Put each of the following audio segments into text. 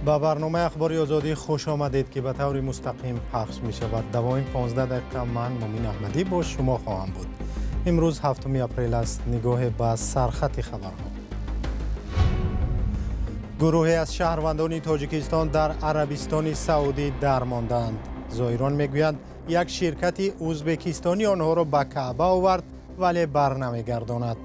Ба барномаи Ахбори Озодӣ хуш омадед, ки ба таври мустақим пахш мешавад. Давоми 15 дақиқа ман Мумин Аҳмадӣ бо шумо хоҳам буд. Имрӯз 7 апрел аст. Нигоҳе ба сархати хабарҳо. Гурӯҳе аз шаҳрвандони Тоҷикистон дар Арабистони Саудӣ дармондаанд. Зоирон мегӯянд, як ширкати ӯзбекистонӣ онҳоро ба Каъба овард, вале бар намегардонад.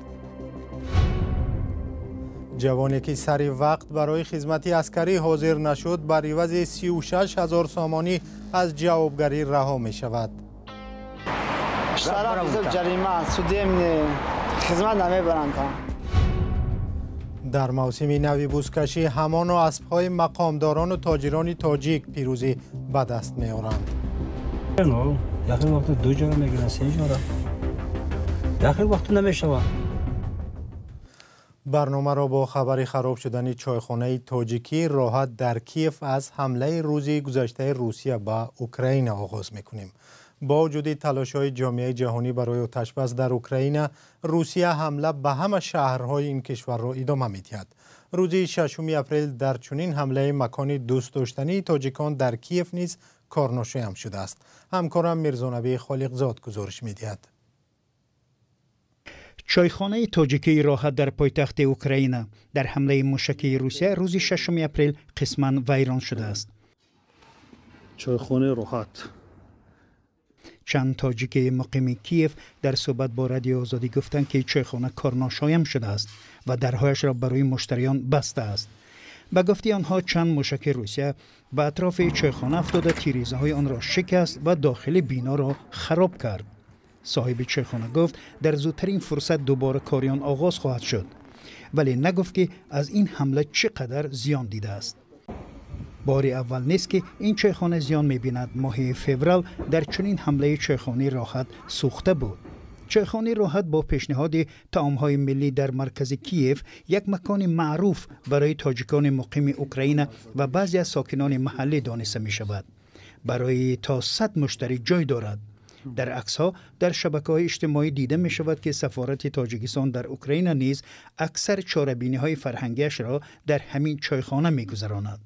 Ҷавоне ки сари вақт барои хизмати аскарӣ ҳозир нашуд, бар ивази 36 ҳазор сомонӣ аз ҷавобгарӣ раҳо мешавад. Дар мавсими нави бузкашӣ ҳамоно аспҳои мақомдорону тоҷирони тоҷик пирӯзӣ ба даст меоранд. Барномаро бо хабари хароб шудани чойхонаи тоҷикӣ Роҳат дар Киев аз ҳамлаи рӯзи гузаштаи Русия ба Украина оғоз мекунем. Бо вуҷуди талошҳои ҷомеаи ҷаҳонӣ барои оташбас дар Украина, Русия ҳамла ба ҳама шаҳрҳои ин кишварро идома медиҳад. Рӯзи 6 апрел дар чунин ҳамлаи макони дӯстдоштании тоҷикон дар Киев низ корношоям шудааст. Ҳамкорам Мирзонабӣ Холиқзод гузориш медиҳад. Чойхонаи тоҷикии Роҳат дар пойтахти Украина дар ҳамлаи мушакии Русия рӯзи 6 апрел қисман вайрон шудааст. Чойхонаи Роҳат. Чанд тоҷики муқими Киев дар суҳбат бо Радиои Озодӣ гуфтанд, ки чойхона корношоям шудааст ва дарҳояшро барои муштариён бастааст. Ба гуфти онҳо, чанд мушаки Русия ба атрофи чойхона афтода, тирезаҳои онро шикаст ва дохили биноро хароб кард. Соҳиби чойхона гуфт, дар зудтарин фурсат дубора кори он оғоз хоҳад шуд, вале нагуфт, ки аз ин ҳамла чӣ қадар зиён дидааст. Бори аввал нест, ки ин чойхона зиён мебинад. Моҳи феврал дар чунин ҳамлаи чойхонаи Роҳат сӯхта буд. Чойхонаи Роҳат бо пешниҳоди таомҳои миллӣ дар маркази Киев як макони маъруф барои тоҷикони муқими Украина ва баъзе аз сокинони маҳаллӣ дониста мешавад. Барои то 100 муштарӣ ҷой дорад. Дар аксҳо дар шабакаҳои иҷтимоӣ дида мешавад, ки сафорати Тоҷикистон дар Украина низ аксар чорабиниҳои фарҳангиашро дар ҳамин чойхона мегузаронад.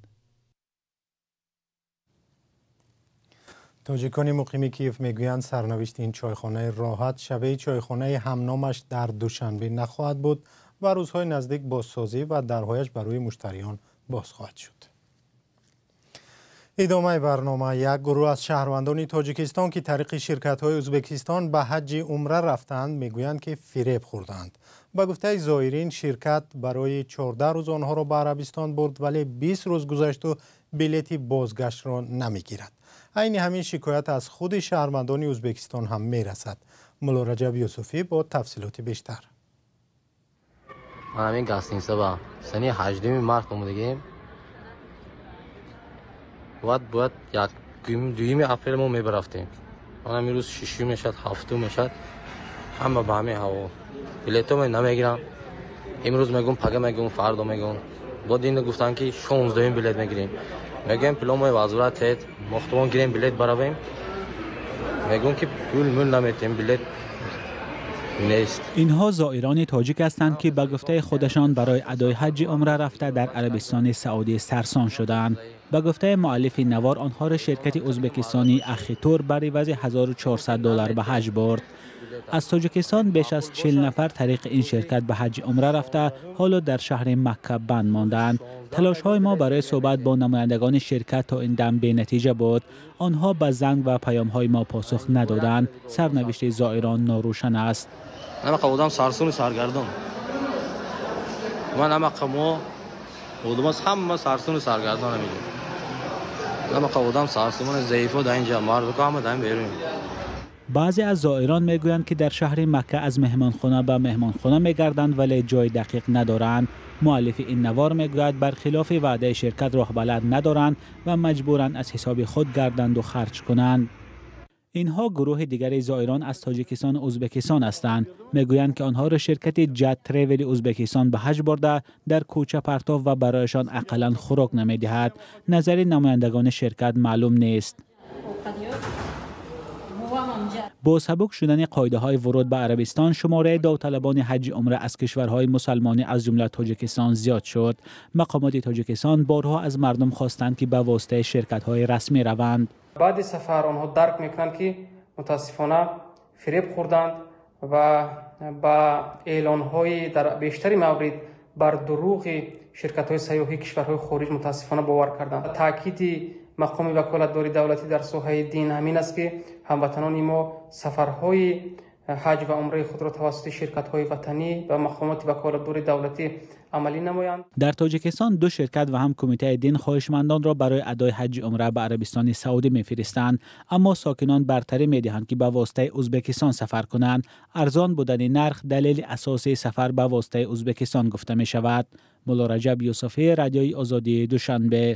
Тоҷикони муқими Киев мегӯянд, сарнавишти ин чойхонаи Роҳат шабеҳи чойхонаи ҳамномаш дар Душанбе нахоҳад буд ва рӯзҳои наздик бозсозӣ ва дарҳояш барои муштариён боз хоҳад шуд. Идомаи барнома. Як гурӯҳ аз шаҳрвандони Тоҷикистон, ки тариқи ширкатҳои Ӯзбекистон ба ҳаҷҷи умра рафтаанд, мегӯянд, ки фиреб хӯрдаанд. Ба гуфтаи зоирин, ширкат барои 14 рӯз онҳоро ба Арабистон бурд, вале 20 рӯз гузашту билети бозгаштро намегирад. Айни ҳамин шикоят аз худи шаҳрвандони Ӯзбекистон ҳам мерасад. Муллораҷаб Юсуфӣ бо тафсилоти бештар. Ман ҳамин гастинсаба санаи 18 март омадагем. Бояд 2 апрел мо мебарафтем. Ман ҳамин рӯз 6 мешад, 7 мешад. Ҳама ба ҳамин ҳаво. Билетҳо намегирам. Имрӯз мегӯм, пага мегӯм, фардо мегӯм. Бод ина гуфтанд, ки 16 билет мегирем. Мегӯем, пуломо возврат тед, мо худамон гирем билет баравем. Мегӯм, ки пул мул наметем, билет нест. Инҳо зоирони тоҷик ҳастанд, ки ба гуфтаи худашон барои адои ҳаҷҷи умра рафта дар Арабистони Саудӣ сарсон шудаанд. Ба гуфтаи муаллифи навор, онҳоро ширкати ӯзбекистонии Ахитур бар ивази 1400 доллар ба ҳаҷ бурд. Аз Тоҷикистон беш аз 40 нафар тариқи ин ширкат ба ҳаҷҷи умра рафта, ҳоло дар шаҳри Макка банд мондаанд. Талошҳои мо барои суҳбат бо намояндагони ширкат то ин дам бенатиҷа буд. Онҳо ба занг ва паёмҳои мо посух надоданд. Сарнавишти зоирон норӯшан аст. Ҳамақа одам сарсону саргардон. Ман ҳамақа мо одамас ҳама сарсону саргардон ҳамиҷо. Ҳамақа одам сарсону заифо дар инҷа, мардука ҳама дар ин берун. Баъзе аз зоирон мегӯянд, ки дар шаҳри Макка аз меҳмонхона ба меҳмонхона мегарданд, вале ҷои дақиқ надоранд. Муаллифи ин навор мегӯяд, бархилофи ваъдаи ширкат роҳбалад надоранд ва маҷбуранд аз ҳисоби худ гарданду харҷ кунанд. Инҳо гурӯҳи дигари зоирон аз Тоҷикистон ва Ӯзбекистон ҳастанд. Мегӯянд, ки онҳоро ширкати Ҷад Тревели Ӯзбекистон ба ҳаҷ бурда, дар кӯча партоф ва барояшон ақаллан хӯрок намедиҳад. Назари намояндагони ширкат маълум нест. Бо сабук шудани қоидаҳои вуруд ба Арабистон, шумораи довталабони ҳаҷи умра аз кишварҳои мусалмонӣ аз ҷумла Тоҷикистон зиёд шуд. Мақомоти Тоҷикистон борҳо аз мардум хостанд, ки ба воситаи ширкатҳои расмӣ раванд. Баъди сафар онҳо дарк мекунанд, ки мутаассифона фиреб хӯрданд ва ба эълонҳои дар бештари маврид бар дурӯғи ширкатҳои сайёҳии кишварҳои хориҷ мутаассифона бовар карданд. Таъкиди мақоми ваколатдори давлатӣ дар соҳаи дин ҳамин аст, ки ҳамватанони мо сафарҳои ҳаҷ ва умраи худро тавассути ширкатҳои ватанӣ ва мақомоти ваколатдори давлатӣ амалӣ намоянд. Дар Тоҷикистон ду ширкат ва ҳам Кумитаи дин хоҳишмандонро барои адои ҳаҷи умра ба Арабистони Саудӣ мефиристанд, аммо сокинон бартарӣ медиҳанд, ки ба воситаи Ӯзбекистон сафар кунанд. Арзон будани нарх далели асосии сафар ба воситаи Ӯзбекистон гуфта мешавад. Мулло Раҷаб Юсуфӣ, Радиои Озодӣ, Душанбе.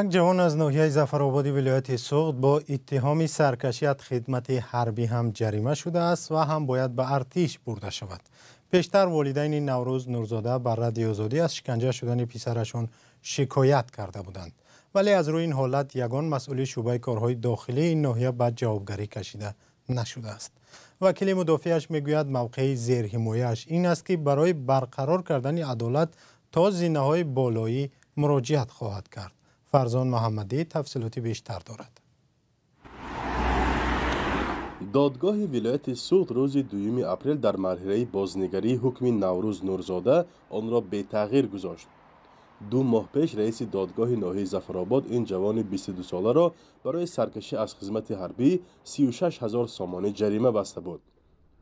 Як ҷавон аз ноҳияи Зафарободи вилояти Суғд бо иттиҳоми саркашӣ аз хидмати ҳарбӣ ҳам ҷарима шудааст ва ҳам бояд ба артиш бурда шавад. Пештар волидайни Наврӯз Нурзода ба Радиои Озодӣ аз шиканҷа шудани писарашон шикоят карда буданд. Вале аз рӯи ин ҳолат ягон масъули шӯъбаи корҳои дохилии ин ноҳия ба ҷавобгарӣ кашида нашудааст. Вакили мудофиаш мегӯяд, мавқеи зерҳимояаш ин аст, ки барои барқарор кардани адолат то зинаҳои болоӣ муроҷиат хоҳад кард. Фарзон Муҳаммадӣ тафсилоти бештар дорад. Додгоҳи вилояти Суғд рӯзи 2 апрел дар марҳилаи бознигарии ҳукми Наврӯз Нурзода онро бетағйир гузошт. 2 моҳ пеш раиси додгоҳи ноҳияи Зафаробод ин ҷавони 22-соларо барои саркашӣ аз хизмати ҳарбӣ 36 ҳазор сомонӣ ҷарима баста буд.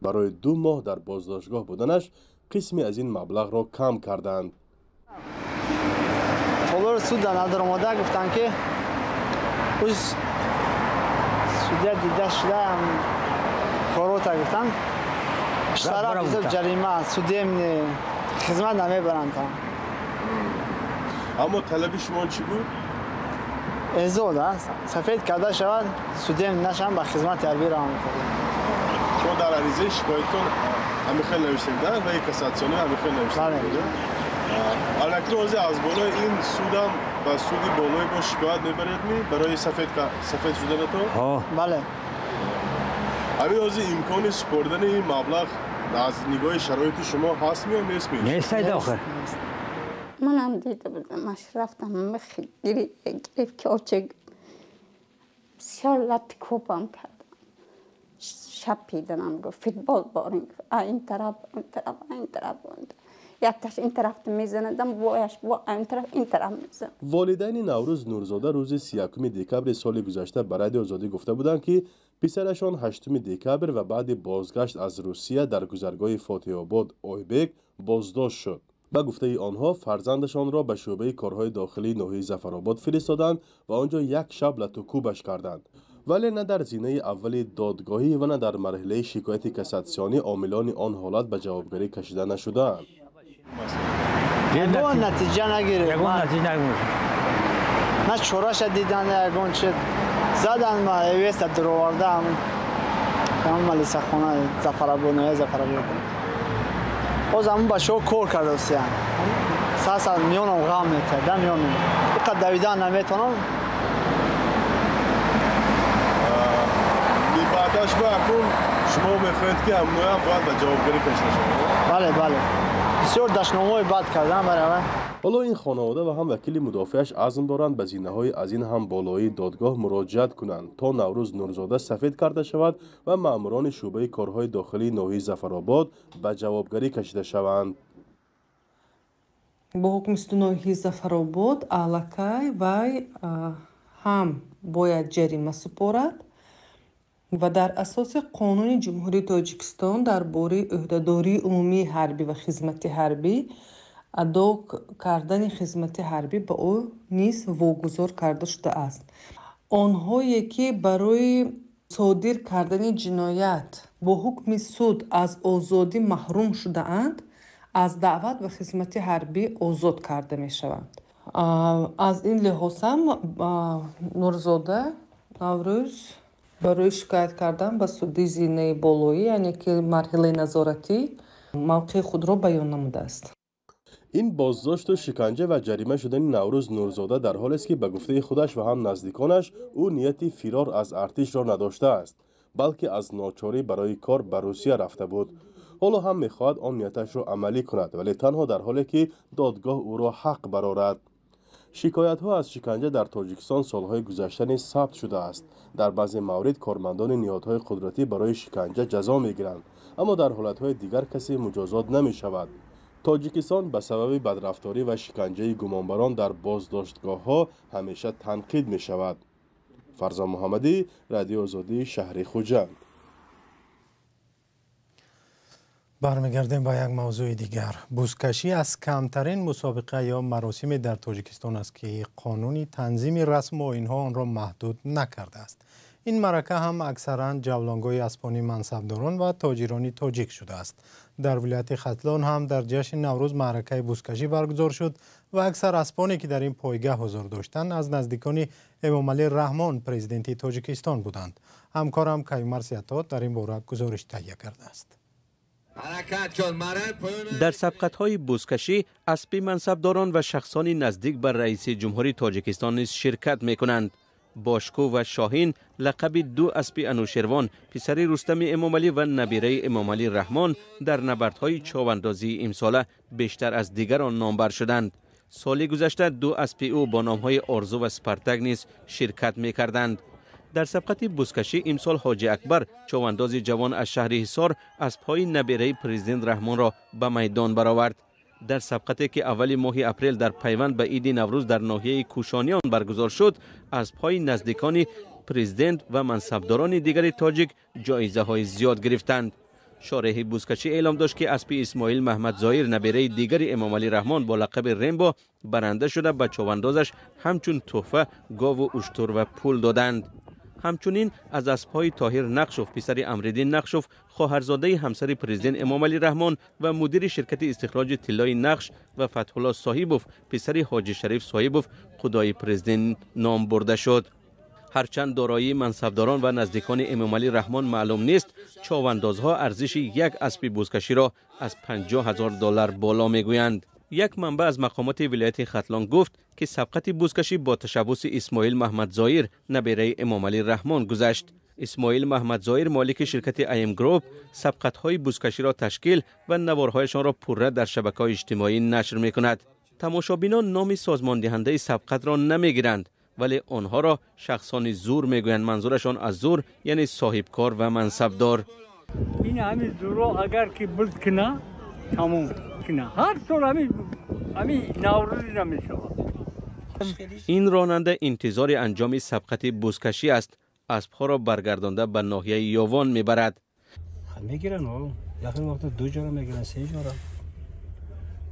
Барои 2 моҳ дар боздоштгоҳ буданаш қисме аз ин маблағро кам карданд. Суд дар омода гуфтанд, ки судья дида шуда корота гуфтанд, штраф ҷарима судебный хизмат намебаранд. Аммо талаби шумо чӣ буд? Эзод сафед карда шавад, судебный нашаванд, ба хизмати ҳарбӣ равон. Шумо дар аризаи шикоятон ҳамин хел навиштед ва кассатсионӣ ҳамин хел навиштед? Аллакай ҳозир аз болои ин судам ба суди болои мо шикоят мебаред ми барои сафед шуданатон? Бале. Ҳамин ҳозир имкони супоридани ин маблағ аз нигоҳи шароити шумо ҳаст ё нест? Нест охир. Манам дида будам, аш рафтам гирифт, ки оче бисёр латти кӯбам кардам, шапиданам, гуфт футбол борин, ин тараф, он тараф, ин тараф, он тараф, якташ ин тараф мезанадам, бояш бо ин тараф, ин тараф мезанад. Волидайни Наврӯз Нурзода рӯзи 31 декабри соли гузашта ба Радиои Озодӣ гуфта буданд, ки писарашон 8 декабр ва баъди бозгашт аз Русия дар гузаргоҳи Фотиҳобод Ойбек боздошт шуд. Ба гуфтаи онҳо, фарзандашонро ба шӯъбаи корҳои дохилии ноҳияи Зафаробод фиристоданд ва он ҷо як шаб латукӯбаш карданд. Вале на дар зинаи аввали додгоҳӣ ва на дар марҳилаи шикояти кассатсионӣ омилони он ҳолат ба ҷавобгарӣ кашида нашудаанд. Ягон натиҷа нагирифт. На чораша дидан, ягон чи задан, ма эвеста дуроварда ҳамон малисахона Зафаробод, ноҳияи Зафаробод. Боз ҳамон бачаҳо кор кардасиян. Сар миёнам ғам метиҳад, да миёнам. Иқадр давидан наметавонам. Баъдаш ба акун шумо мехоҳед, ки ҳамноям бояд ба ҷавобгарӣ кашида шавад? Бале, бале. Бисёр дашномҳои бад кардан барои. Ҳоло ин хонавода ва ҳам вакили мудофиаш азм доранд ба зинаҳои аз ин ҳам болоии додгоҳ муроҷиат кунанд, то Наврӯз Нурзода сафед карда шавад ва маъмурони шӯъбаи корҳои дохилии ноҳияи Зафаробод ба ҷавобгарӣ кашида шаванд. Бо ҳукми суди ноҳияи Зафаробод аллакай вай ҳам бояд ҷарима супорад ва дар асоси Қонуни Ҷумҳурии Тоҷикистон дар бораи ӯҳдадории умумии ҳарбӣ ва хизмати ҳарбӣ адо кардани хизмати ҳарбӣ ба ӯ низ вогузор карда шудааст. Онҳое ки барои Содир кардани ҷиноят бо ҳукми суд аз озодӣ маҳрум шудаанд, аз даъват ба хизмати ҳарбӣ озод карда мешаванд. Аз ин лиҳоз ҳам Нурзода Наврӯз барои шикоят кардан ба суди зинаи болоӣ, яъне ки марҳилаи назоратӣ, мавқеи худро баён намудааст. Ин боздошту шиканҷа ва ҷарима шудани Наврӯз Нурзода дар ҳолест, ки ба гуфтаи худаш ва ҳам наздиконаш ӯ нияти фирор аз артишро надоштааст, балки аз ночорӣ барои кор ба Русия рафта буд. Ҳоло ҳам мехоҳад он нияташро амалӣ кунад, вале танҳо дар ҳоле ки додгоҳ ӯро ҳақ барорад. Шикоятҳо аз шиканҷа дар Тоҷикистон солҳои гузашта низ сабт шудааст. Дар баъзе маврид кормандони ниҳодҳои қудратӣ барои шиканҷа ҷазо мегиранд, аммо дар ҳолатҳои дигар касе муҷозот намешавад. Тоҷикистон ба сабаби бадрафторӣ ва шиканҷаи гумонбарон дар боздоштгоҳҳо ҳамеша танқид мешавад. Фарзон Муҳаммадӣ, Радиои Озодӣ, шаҳри Хуҷанд. Бармегардем ба як мавзӯи дигар. Бузкашӣ аз камтарин мусобиқа ё маросиме дар Тоҷикистон аст, ки қонуни танзими расму оинҳо онро маҳдуд накардааст. Ин маърака ҳам аксаран ҷавлонгоҳи аспони мансабдорон ва тоҷирони тоҷик шудааст. Дар вилояти Хатлон ҳам дар ҷашни Наврӯз маъракаи бузкашӣ баргузор шуд ва аксар аспоне, ки дар ин пойгаҳ ҳузур доштанд, аз наздикони Эмомалӣ Раҳмон, президенти Тоҷикистон буданд. Ҳамкорам Каюмар Сиятот дар ин бора гузориш таҳия кардааст. Дар сабқатҳои бузкашӣ аспи мансабдорон ва шахсони наздик ба раиси ҷумҳури Тоҷикистон низ ширкат мекунанд. Бошку ва Шоҳин лақаби ду аспи Анӯшервон, писари Рустами Эмомалӣ ва набираи Эмомалӣ Раҳмон, дар набардҳои човандозии имсола бештар аз дигарон номбар шуданд. Соли гузашта ду аспи ӯ бо номҳои Орзу ва Спартак низ ширкат мекарданд. Дар сабқати бузкашӣ имсол Ҳоҷи Акбар, човандози ҷавон аз шаҳри Ҳисор, аспҳои набираи президент Раҳмонро ба майдон баровард. Дар сабқате ки аввали моҳи апрел дар пайванд ба иди Наврӯз дар ноҳияи Кӯшониён баргузор шуд, аспҳои наздикони президент ва мансабдорони дигари тоҷик ҷоизаҳои зиёд гирифтанд. Шореҳи бузкашӣ эълом дошт, ки аспи Исмоил Маҳмадзоир, набираи дигари Эмомалӣ Раҳмон бо лақаби Рембо, баранда шуда ба човандозаш ҳамчун тӯҳфа гову уштур ва пул доданд. Ҳамчунин аз аспҳои Тоҳир Нақшов, писари Амриддин Нақшов, хоҳарзодаи ҳамсари президент Эмомалӣ Раҳмон ва мудири ширкати истихроҷи тиллои Нақш, ва Фатҳулло Соҳибов, писари Ҳоҷи Шариф Соҳибов, худои президент ном бурда шуд. Ҳарчанд дороии мансабдорон ва наздикони Эмомалӣ Раҳмон маълум нест, човандозҳо арзиши як аспи бузкаширо аз $50,000 боло мегӯянд. Як манбаъ аз мақомоти вилояти Хатлон гуфт, ки сабқати бузкашӣ бо ташаббуси Исмоил Маҳмадзоир, набираи Эмомалӣ Раҳмон, гузашт. Исмоил Маҳмадзоир, молики ширкати АМ Груп, сабқатҳои бузкаширо ташкил ва наворҳояшонро пурра дар шабакаҳои иҷтимоӣ нашр мекунад. Тамошобинон номи созмондиҳандаи сабқатро намегиранд, вале онҳоро шахсони зур мегӯянд. Манзурашон аз зур яъне соҳибкор ва мансабдор. Ин ҳамин зуро агар ки буз кина, тамом кина. Ҳар сол ҳамин Наврӯз намешавад. Ин ронанда интизори анҷоми сабқати бузкашӣ аст. Аспҳоро баргардонда ба ноҳияи Ёвон мебарад. Мегиранд, яхел вақт ду ҷора мегиранд, се ҷора.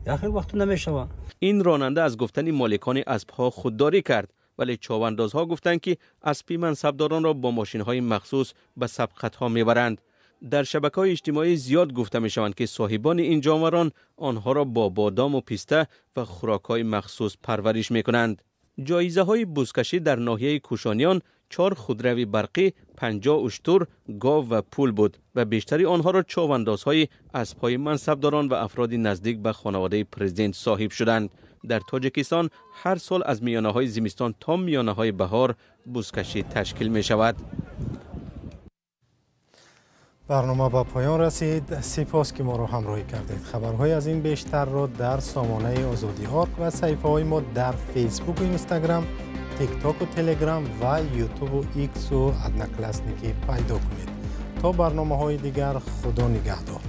Яхел вақт намешавад. Ин ронанда аз гуфтани моликони аспҳо худдорӣ кард, вале човандозҳо гуфтанд, ки аспи мансабдоронро бо мошинҳои махсус ба сабқатҳо мебаранд. Дар шабакаҳои иҷтимоӣ зиёд гуфта мешаванд, ки соҳибони ин ҷонварон онҳоро бо бодому писта ва хӯрокҳои махсус парвариш мекунанд. Ҷоизаҳои бузкашӣ дар ноҳияи Кӯшониён 4 худрави барқӣ, 50 уштур, гов ва пул буд ва бештари онҳоро човандозҳои аспҳои мансабдорон ва афроди наздик ба хонаводаи президент соҳиб шуданд. Дар Тоҷикистон ҳар сол аз миёнаҳои зимистон то миёнаҳои баҳор бузкашӣ ташкил мешавад. Барнома ба поён расид. Сипос, ки моро ҳамроҳӣ кардед. Хабарҳои аз ин бештарро дар сомонаи Озодӣ орг ва саҳифаҳои мо дар Фейсбуку Инстаграм, Тиктоку Телеграм ва Ютубу Иксу Одноклассники пайдо кунед. То барномаҳои дигар, Худо нигаҳдор.